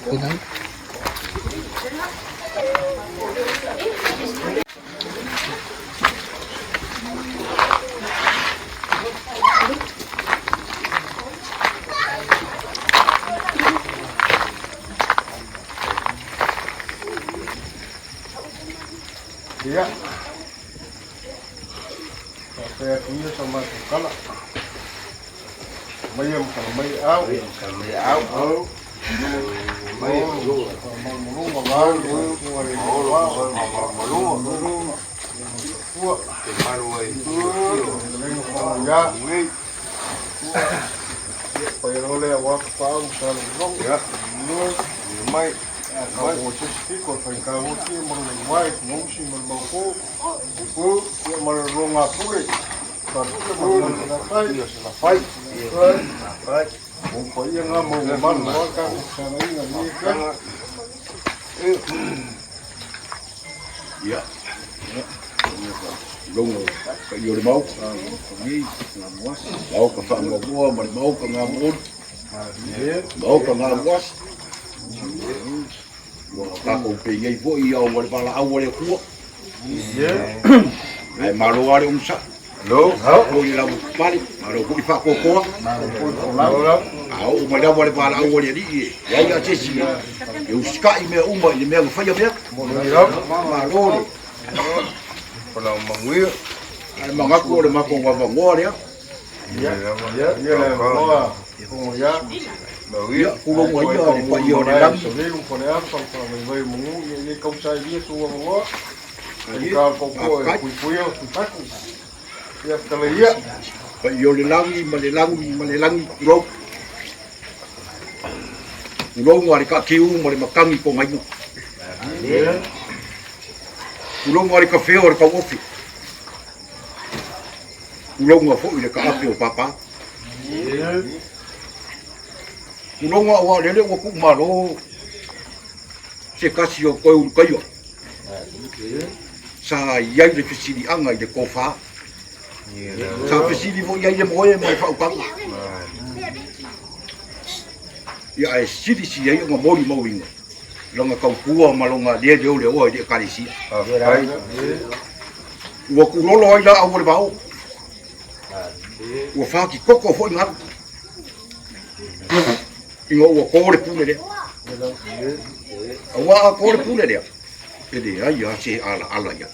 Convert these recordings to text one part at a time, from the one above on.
Ia, faafetai atu ia sa matou tala. Maia ma tala mai au. Mai au. Au. Mai malunga malunga. Ua. Te maru ai. Ya. Pai role a waka pau sa lo. Ya. Mai. Mai. O se tiko kai ka o ti mo le mai mo si mo mo ko. Ko ia mo ro nga pule. Ka pule mo na fai. Ia sa fai. Fai. O pa ia nga mo ma mo ka sa na inga ni ka. Ia. Logo ka i o le mau. Mau ka whaangoamoa ma le mau ka ngā mo'oli. Mau ka ngā moasi. Ua tākou pe iai foi i au le valaau a le Atua. Ae malo lava le onosai. Malo i le lavapapale, malo foi le faakoakoa. A oo mai lava le valaau a le Alii e leai lava se isi e usitai mea uma i le mea na faia mea. Malo le. Ae manatu o le matou avanoa lea. Ia, kuloga ia le paia o le lagi. Paia o le lagi ma le lagi ma le lagi, tulou. Tulou le kaakiu ma le matagi togaina. Tulou le kafea o le tauofi. Tulou foi le kaape o papa. Tulou aua o lele ua tuumalo se tasi o toe ulukaia. Sa i ai le fesiliaga i le tofa. Sa fesili foi i ai le moe ma le faautaga. Ia ae sili si ai ona molimauina lona tautua ma lona le leoleoa i le Ekalesia. Ua tulolo ai laau o le vao. Ua whākikoko foi ngalu. Ina ua kō le pule lea. Auā a kō le pule lea, e leai lava se alaala i ai.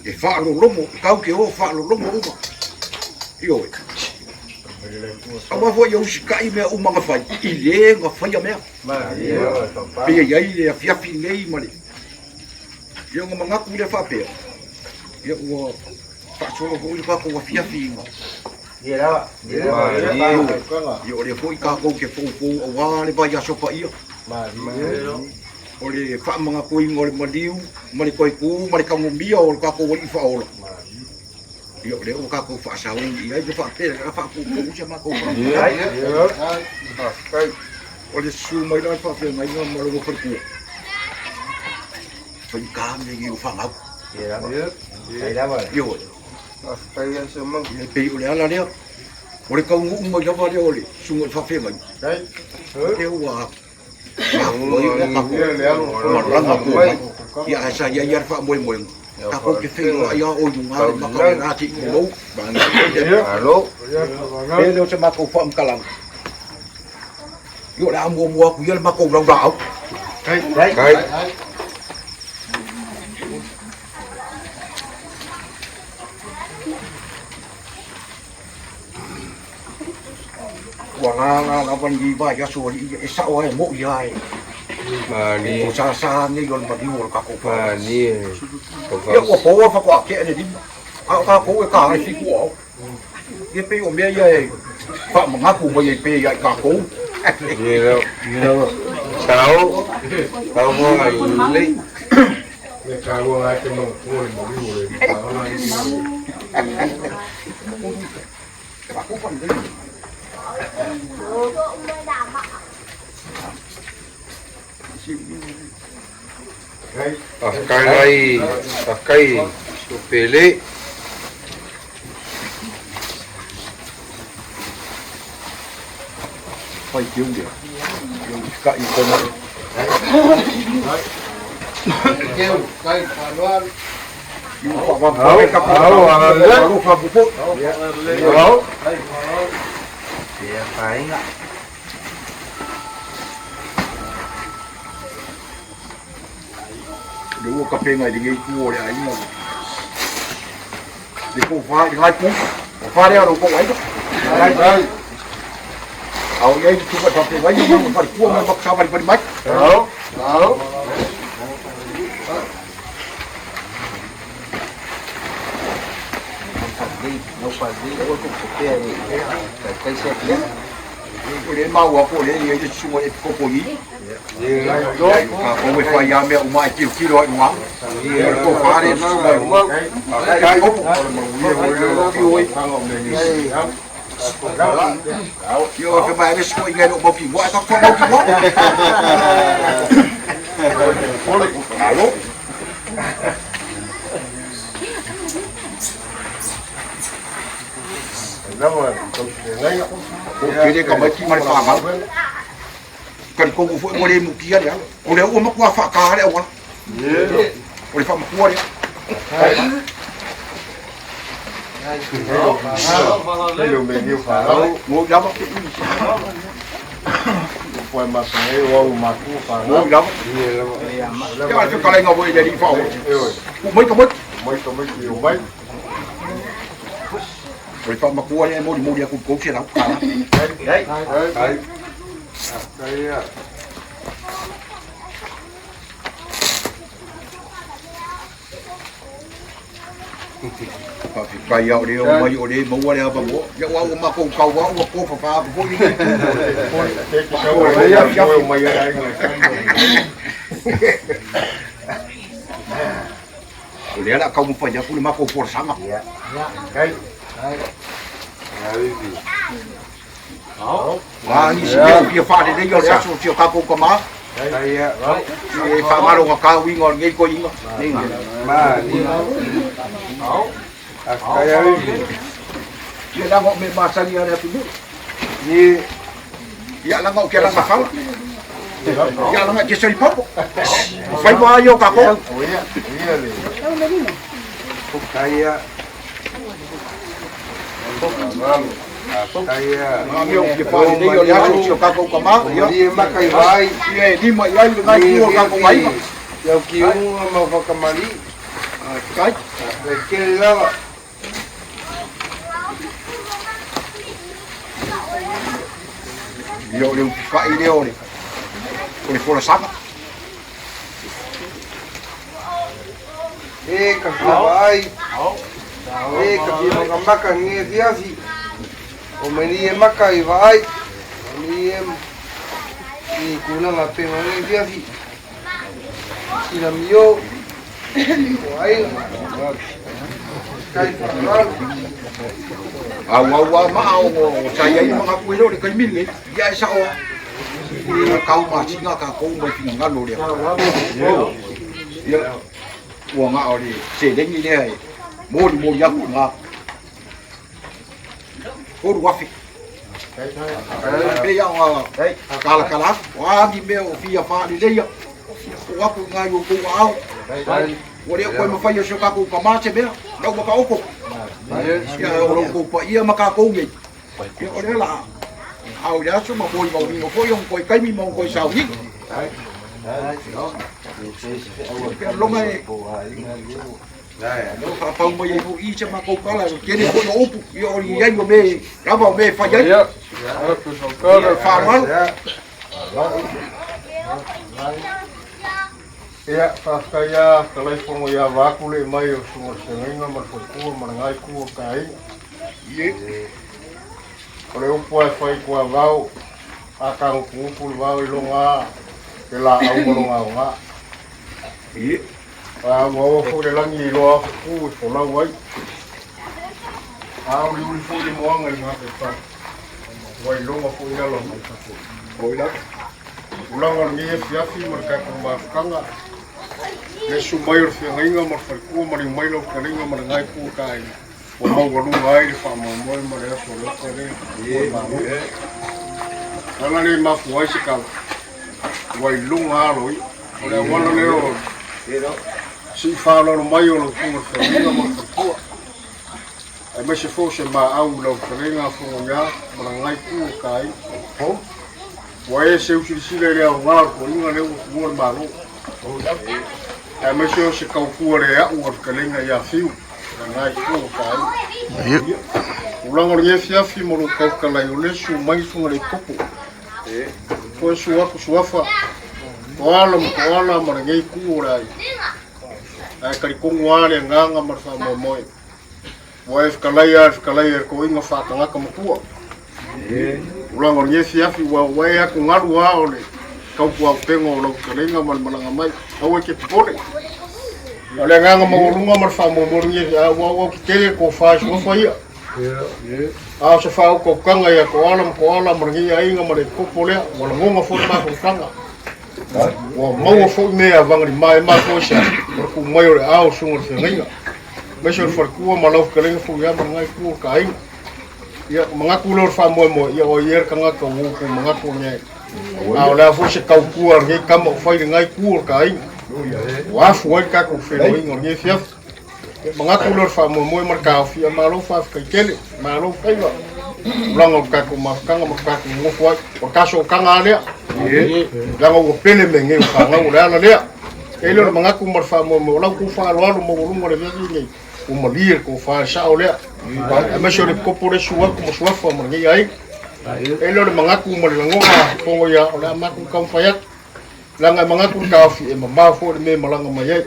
E faalolomo, tau ke o faalolomo uma. Ioe. Aua foi e usitai mea uma na fai, i le na faia mea. Pei e i ai le afiafi nei ma le... Ia ona manatu lea faapea, ia ua faasolo foi le tatou afiafi ina Ia o lea foi tatou te foufou aua le vaiaso paia. O le faamanatuina o le maliu ma le toe tu ma le tagomia o le tatou Alii Faaola. Ia o lea ua tatou faasauni i ai ma faapea o le a faapuupuu si a matou faamatalaga. O le susu mai la o le faafeagaiga ma lona faletua. Faigata mea nei o fanau. Ioe. E pei o le ala lea. O le taunuu mai lava lea o le susuga i le faafeagaiga. Lea ua malaga po mai. Ia ae sa i ai lava le faamoemoega. Tatou te feiloai lava o i luga le maka o le la seia tulou. Pei lea o se matou faamatalaga. Ia o le a muamua atu ia le matou laulaau. Ua lala lava lenei vaiaso alii e sao lava e mo'i lava e o sasa nei o le maliu o le tatou faatasi. Ia ua poa faatoa tea le lima, a o tatou e ta ai 7 o ao. Ia pei o mea ia e faamanatu mai ai pea ia i tatou. Sao, sao mo lelei. Me taua la te manatua le maliu o le taona i. Faafetai lai, faafetai Pele. Pai te ua. Kai kona. Le ua kapenga i lenei itu o le aiga. Le kou wha i ngai pū. O wha rea ro kou aiga. Au i ai te tuka tape ngai ma ma whare kua ma maka whare whare mai. O le mau a po le i ai te sunga e pikopo i. Ka kou e whai a mea uma e tiro tiro ai unga. O le kou whare e sunga e unga. E pikopo. Io fe mai le sco inga no moki wa ka ko moki wa. Alo. O kere ka mai ki mare whāngau. Kari kongu fo mo le mukia le. O le ua makua whakā le awala. O le whamakua le. Mo lava. Mo lava. Ia te kalenga mo i le rifa o. Ku mai ka mai. O le whamakua le mori mori aku kou se rau kala. Whawhikai au reo mai o le maua le ava mo. Ia ua ua mako kau wa ua ko whawha ko i nei tu. O lea la kau mawhai aku le mako porasanga. Wā ni si mea pia whaare nei o le aso si o kākou ka mā. E whaamaro ngā kā uinga o ngei ko inga. Ia langa o me māsani a le atu nui. Ia langa o ke langa whala. Ia langa ke sari popo. Whai wā i o kākou. Ngā mea o ke whaare nei o le aso si o kākou ka mā. Ia e lima i ai le ngai kua o kākou aiga. Kai. Ia o le upikai lea o le o le folasaga. E ka fia vaai, e ka fia makamaka nge fiafi, o mai ni e maka i vaai, o ni e i kulanga penga nge fiafi, sina mio, o aiga, kai whakararu. Au au a maa o o sa iai ma ngaku e le kaimi le ia e sa o ia kau ma singa ka kou mai finga ngalo le. Ia ua ngā o le se lengi lea e moli moli aku ngā. Koru wafi. Pe ia o ngā kala kala aku. O agi mea o fia whaali leia. O aku ngā i o kou ao. Ua lea koe mawhai o sio kākou ka mā se mea. Lau maka oko. Ia o lau kou pa ia ma kākou nei. Ia o lea la. Au le aso ma moi mau ingo foi o koe kaimi ma koe sau hiki. Ia longa e whakapau mai ai fo i se mākou kala, o tene foi o upu, ia o i ai o me, lava o me whai ai. Ia whāmau. Ia, faafetai a talaifono ia vaku le mai o sunga sengainga ma le falekua ma le ngai ku o ka aiga. O le upu a e fai kua vao, a ka ngupungupu le vao i loga le laau ma loga aoga. A ua oo foi le lagi i loa afu ku i folau ai. A uliuli foi le moaga i gafefai. Ua iloga foi le alo mai fafo. Tulaga o lenei afiafi ma le tatou mafutaga, le susu mai o le feagaiga ma le falekua ma le mai lau fetalaiga ma le gaepu o ka aiga, ua maualuga ai le faamoemoe ma le aso alofa lea ua malo. Ala le mafua ai se tala. Ua i luga alo ia. O le auala lea o sii faaaloalo mai o lau Susuga i le Feagaiga ma le faletua, aemaise foi o se maau i lau fetalaiga a Fogoiā ma lagai tu o ka aiga. Ua e seu silasila i le aoga o le toeaina lea ua tuua le Malo, aemaise o se tautua le a'u a le fetalaiga ia Fiu lagai tu o ka aiga. Tulaga o lenei afiafi ma lou taufetalai, o le susu mai le susuga i le Epikopo, Toe susu atu suafa, Toala ma Toala ma lenei itu o le aiga. Ae talitonu lava le agaga ma le faamoemoe, ua e fetalai lava i le fetalai a le toeaina faatagata matua. Tulaga o lenei afiafi, ua e atugalu lava o le tautuaupega o lau fetalaiga ma le malaga mai. Aua e te popole. O le agaga maualuga ma le faamoemoe o lenei afiafi, ua auautetele le tofa i suafa ia. A o se faautautaga ia Toala ma Toala ma lenei aiga ma le kopo lea, ua lagona foi le mafaufauga. Ua maua foi mea vagalima e mafua i se a, o le tuu mai o le ao o susuga i le feagaiga. Aemaise o le faletua ma lau fetalaiga foi ia ma lena itu o le aiga. Ia, manatu lea o le faamoemoe, ia o ai ia le tagata ua outou manatu nei. A o le a foi se tautua a lenei tama o fai i lena itu o le aiga. Ua afu ai le tatou feiloaiga o lenei afiafi. Manatu lea o le faamoemoe ma le taofi, ia malo faafetai tele, malo faiva, tulaga o le tatou mafutaga ma le tatou nonofo ai. O le ta sootaga lava lea, leaga ua pele mea nei o fanau, o le ala lea. E le o le manatu ma le faamoemoe, o lau tou faaaloalo maualuga le afiafi lenei, ua malie le tofa e sao lea. Aemaise o le kopo le susu atu ma suafa ma lenei aiga. E le o le manatu ma le lagona fono ia, o le a matou taumafai atu. Leaga e manatu le taofi e mamao foi le mea e malaga mai ai.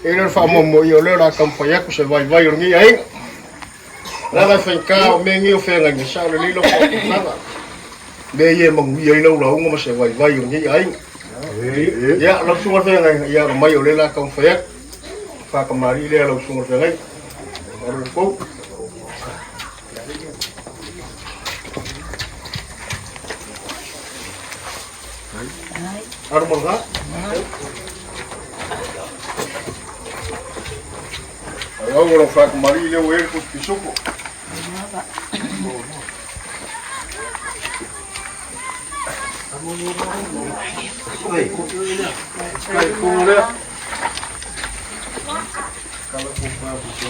E le o le faamoemoe o lea o le a taumafai atu se vaivai o lenei aiga. Leaga e faigata o mea nei o feagaiga, sao lelei lau faautautaga. Mea ia e manuia ai lau lauga ma se vaivai o lenei aiga. Ia, lau susuga i le feagaiga, ia alo mai o lea o le a taumafai atu. Faatamalii lea lau susuga i le feagaiga. Alo outou. Aro mo la. Au o lau whakamari le o e ko pisoko. Kai ko lea. Kala ko pa ko.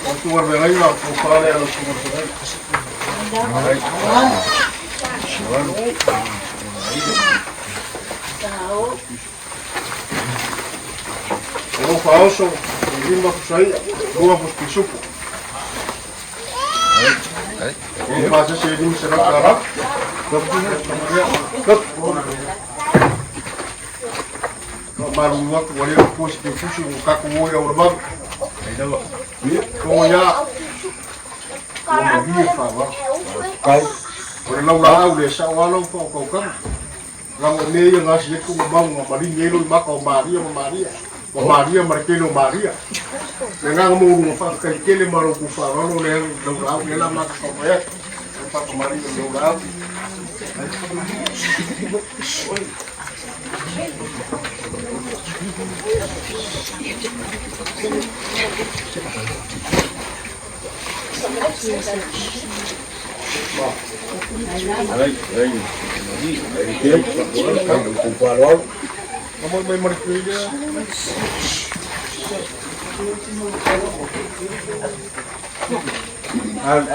O tu war vengai la ko pa le ala tu war vengai. O lo faoso, o lima kusaia, lua puspisupo. O pa se se lima se raka. Faamalulu atu ua le o se piupusi ua tatou o i Auramalu. Ko ia ua malie faavalo. O le laulaau le sao alo faautautaga. Lago mea ia gasi atu ma mauga maligi ai lou maka o Maria ma Maria. Ma Maria ma le tele o Maria. Le agaga maualuga faafetai tele ma lou faaaloalo le laulaau lea la matou taumafai atu. Faafamalie le laulaau.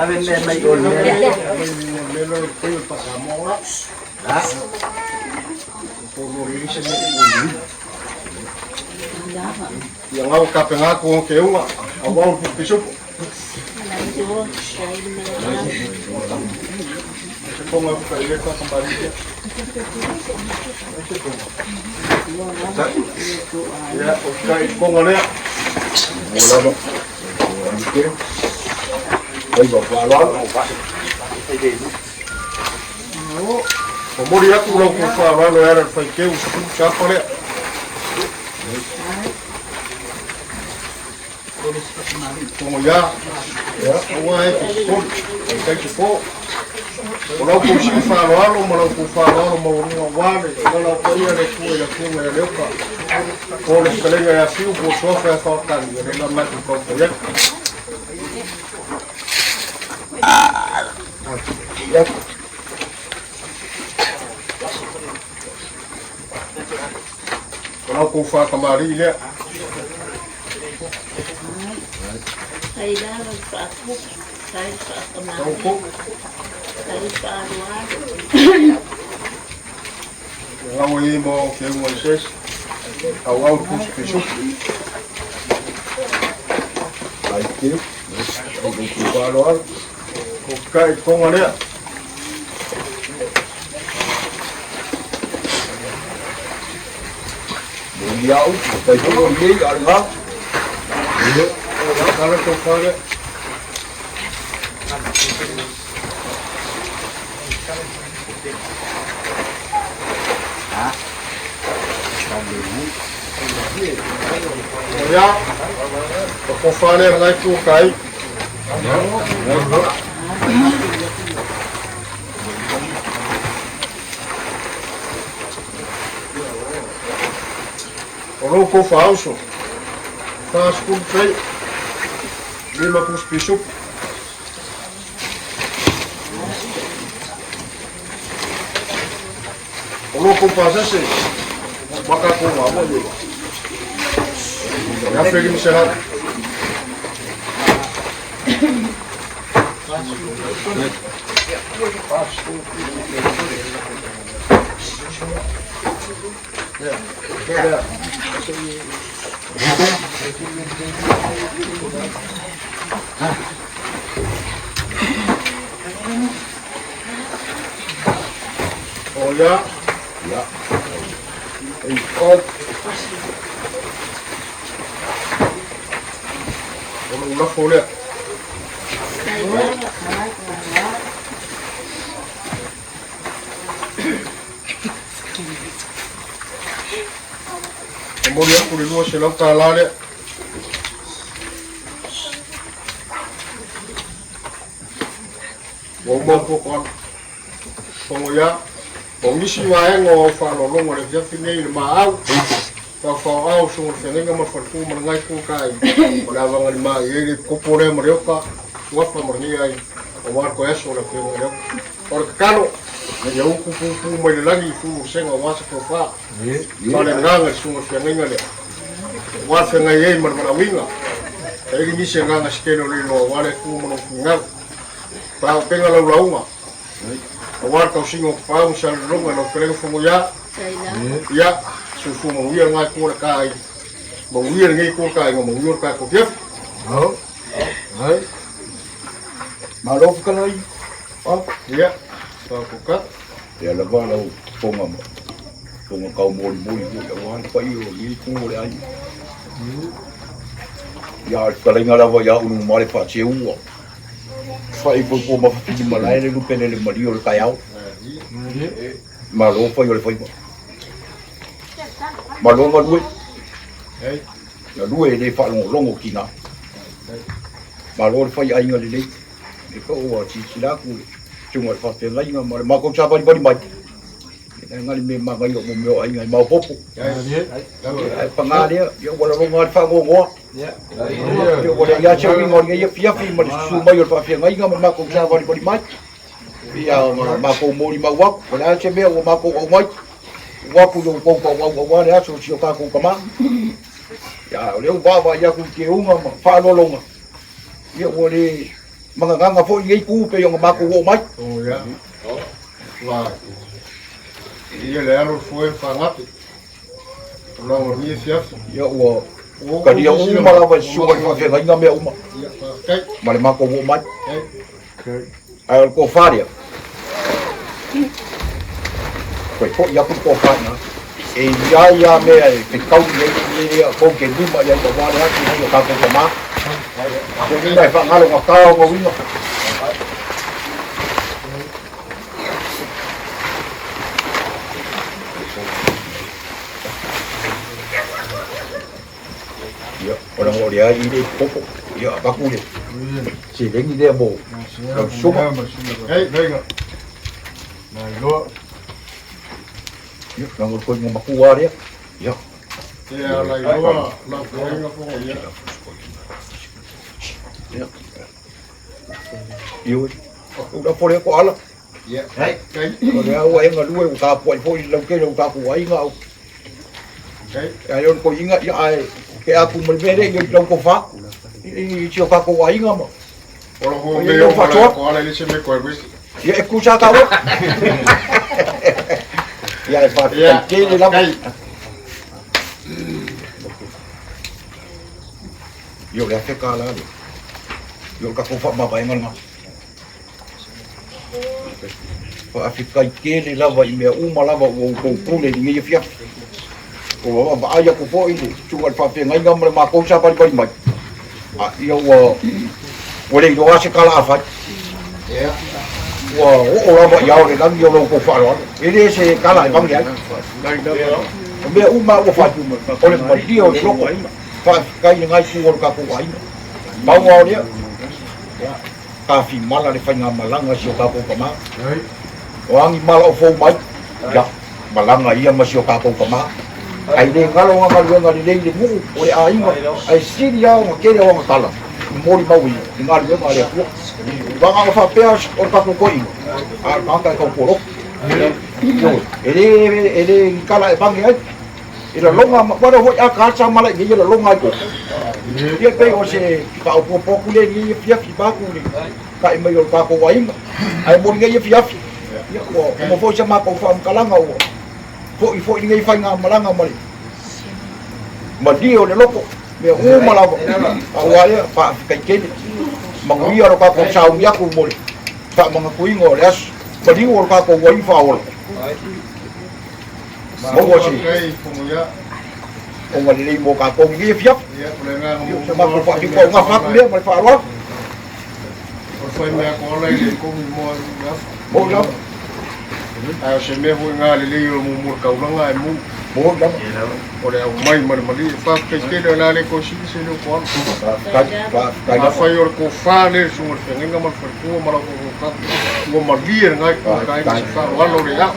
Ave mea mai o le mea. Ia ngau ka penga ko ke unga, au au pu pisupo. Se konga ka ile ka kambari ia. Ia, o kai konga lea. Lava. Ai ba faaaloalo. Momoli atu lau kou faaaloalo e ala i le faiteu i se pulu tapa lea. Tongo ia, aua e te popole, taitai te po. O lau kou sii faaaloalo ma lau kou faaaloalo maualuga aua le valaau paia a le Atua i le Afioga ia Leopa, po o le fetalaiga ia Fiu po o Suafa ia Faotagi, ia le la matou taumafai atu. Ia. O lau kou whakamari lea. Ai lava i faapupu, tai Tau faakamali, ko. tai faalualu. Lau i mo ke unga i ses. Au au pusi pisupu. Ai te. Au ku whaaloalo. Ko kai tonga lea. Mo ni au, pai fo o nei a ngā. Kala tau whare. Ia, o ko whare ngai tū kai. O lou kou whaoso. Wha skulu tei. Lima pusi pisupu. O lou kou pasese. Waka kou ngā mo ye. Ia wheri miserat. O ia, Ia. e o O lou lafo lea. Tai lava faalualu. E moli aku le lua se lau tālā lea. Ua uma au koko Fongo ia. O nisi vaega o au faalologo le fiafi nei le maau. Faofao suga le feagaiga ma le faletu ma legai ku kai. O le avaga lima i ai le kopo lea ma le oka. Suafa ma lenei ai. Auā le toe aso o le afioga i le oka. O le tatalo. Ia upu pupū mai le lagi i fulu o sega auā se tofā. Faaleagaga le susuga i le feagaiga lea. Auā le feagai ai ma le valaauina. Taili nisi agaga se tele o le iloa auā le Atua ma lona finagalo. Faaopega lau lauga. Auā le tausiga o Tapaau ma Salelologa i lau fetalaiga Fogoiā. Tai lava. Ia, soifua manuia lena itu o le ta aiga. Manuia lenei itu o le ta aiga, manuia le tatou afiafi. Malo whakalai. Ah. Ia, tatou ka. Ia lava lau fonga ma fonga kau moli moli mo ia wā le pai o ni ku o le ai. Ia le whakalainga lava ia unu ma le whache ua. Whai po po ma whapiti malae le lupe le mali o le kai au. Malo whai o le whai ma. Malo nga lue. Ei, Ia lue le whaalongolongo ki ngā. Malo le whai ainga le lei. E ka oa ti ti la ku tunga le whawhengainga ma le mākou sa bari bari mai. E ngai ngali me mangai o mo meo ainga i maopopo. Ai panga lea, ia wala ronga le whangongoa. Ia wala ia te winga o ia fiafi ma le susu mai o le whawhengainga ma mākou sa bari bari mai. Ia ma mākou mori mau aku. Wala te mea o mākou au mai. Waku yo pau pau au au le aso si o kākou kama. Ia o leo wawa ia ku te unga ma whaalolonga. Ia ua le mangaganga foi nei ku pe o mākou o mai. o ia. Vai. Ia le alo foe whangape. O lau ni fiafi. Ia ua O karia uma lava i susuga i le faafeagaiga mea uma Ia, whakakai. ma le makou oo mai. Ei. Ae o le tofa lea. Toe foʻi atu le tofa iina. E iai a mea e fekauli ai lenei lea tou te lima iai auā le atu ai o tatou tamā. Uiga e faagalogatā ona uiga. Ia, o laga o le ai i le popo. Ia, avatu le seleni lea mo lau susuga. Ei, venga. Ia, laga o le koiga matua lea. Ia. Ia la iloa, lau koiga fongo ia. Ia. Ia, oi. O la fole ko ala. O lea ua e galue ua tapuai foi i le lautele o tatou aiga au. Ae o le toeaina, ia ae te atu ma le mea lea i lau tofa i si o tatou aiga ma o i lau faasoa. Ia e tusa taua. Ia e faafetai tele lava. Ia o le $1,000 lea. Ia o le tatou faamavaega lena. Faafetai tele lava i mea uma lava ua outou pule i lenei afiafi. Ua vaavaai atu foi le susuga i le faafeagaiga ma le matou savalivali mai, ia ua ua le iloa se tala a fai. Ua oo lava i ao o le lagi o lo outou faaaloalo. E le se tala e vage ai. O mea uma ua fai, o le malie o le loto. Faafetai i lena itu o le tatou aiga. Pau lava o lea, tafimala le faigamalaga a si o tatou tama. O a ni mala o fou mai, ia, malaga ia ma si o tatou tama. Ae le galo ona galuega lelei i le nuu o le aiga, ae sili lava ona tele o ana tala i molimau i galuega a le Atua. Vagana faapea o le tatou toeaina, a o le tagata e tautua lotu. Ioe, e le, e le ni tala e vage ai. I lalona ma wale hoi a ka sa mala i ia lalona ai ko. Ia pei o se faaopoopo atu lea i lenei afiafi vaeatu le ta'i mai o le tatou aiga. Ae mo lenei afiafi, ia ua uma foi sa matou faamatalaga ua fo'i foi lenei faigamalaga ma le malie o le loto, mea uma lava. Aua lea, faafetai tele. Manuia lo tatou sauni atu mo le faamanatuina o le aso maliu o le tatou Alii Faaola. Maua se ona lelei mo tatou i lenei afiafi. Ia, se matou faatino au gafa atu lea ma le faaaloalo. Moni lava. Ae o se mea foi ngā lelei o mumu le kaulanga e mu. Moni lava. O le aumai ma le malie. Faafetai tele o le a le toe sili se leo ko alu. Faafetai, faafetai lava. Afai o le tofa lea i le susuga i le feagaiga ma le faletua ma lau faafogafoga, ua malie lena itu o ka aiga se faaaloalo le ao.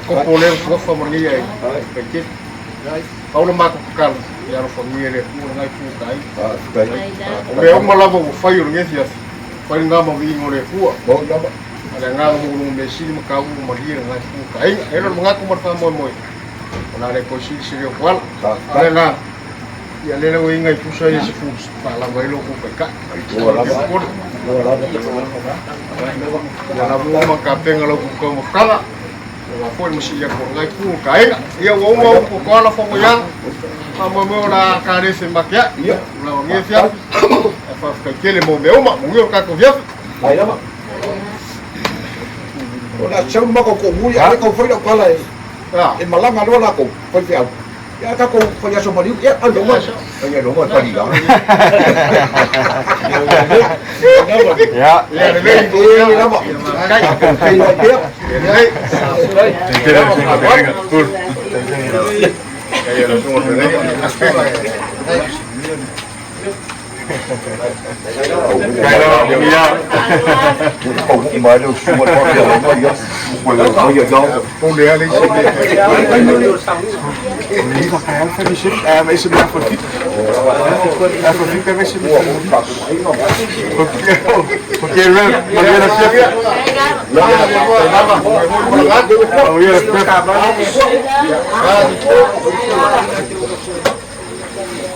Kopo lea suafa ma lenei aiga. Faafetai tele. Pau le matou tatalo, ia alofagia e le Atua lena itu o ta aiga. Faafetai. O mea uma lava ua fai o lenei afiafi, fai lena ma viiga o le Atua. Moni lava. A le agaga maualuga mea sili ma taua ua malie lena itu o ta aiga. E le o le manatu ma le faamoemoe, o le a le toe sili se leo koala. A o le agaga, ia lele ua i ai nai pusa ia se fulu faalava ai lo outou taitai. Ua lava. Ua lava. Ia lava uma ma tapena lau outou taumafataga. Ua foi le masii atu o lenei itu o ka aiga. Ia ua uma upu o Koala Fogoiaga. Faamoemoe o le a ka le femateai. Ia. O la lenei afiafi. Ae faafetai tele mo mea uma. Manuia lo tatou afiafi. Mai lava. O le a sau le matou toomuli, a o lea e tau fai lau tala e e malaga loa latou faifeau. Ia tatou fai aso maliu, ia alu loa. Ai loa tali la. Ia. Ia lelei. E lava. Feiloai pea. Lelei.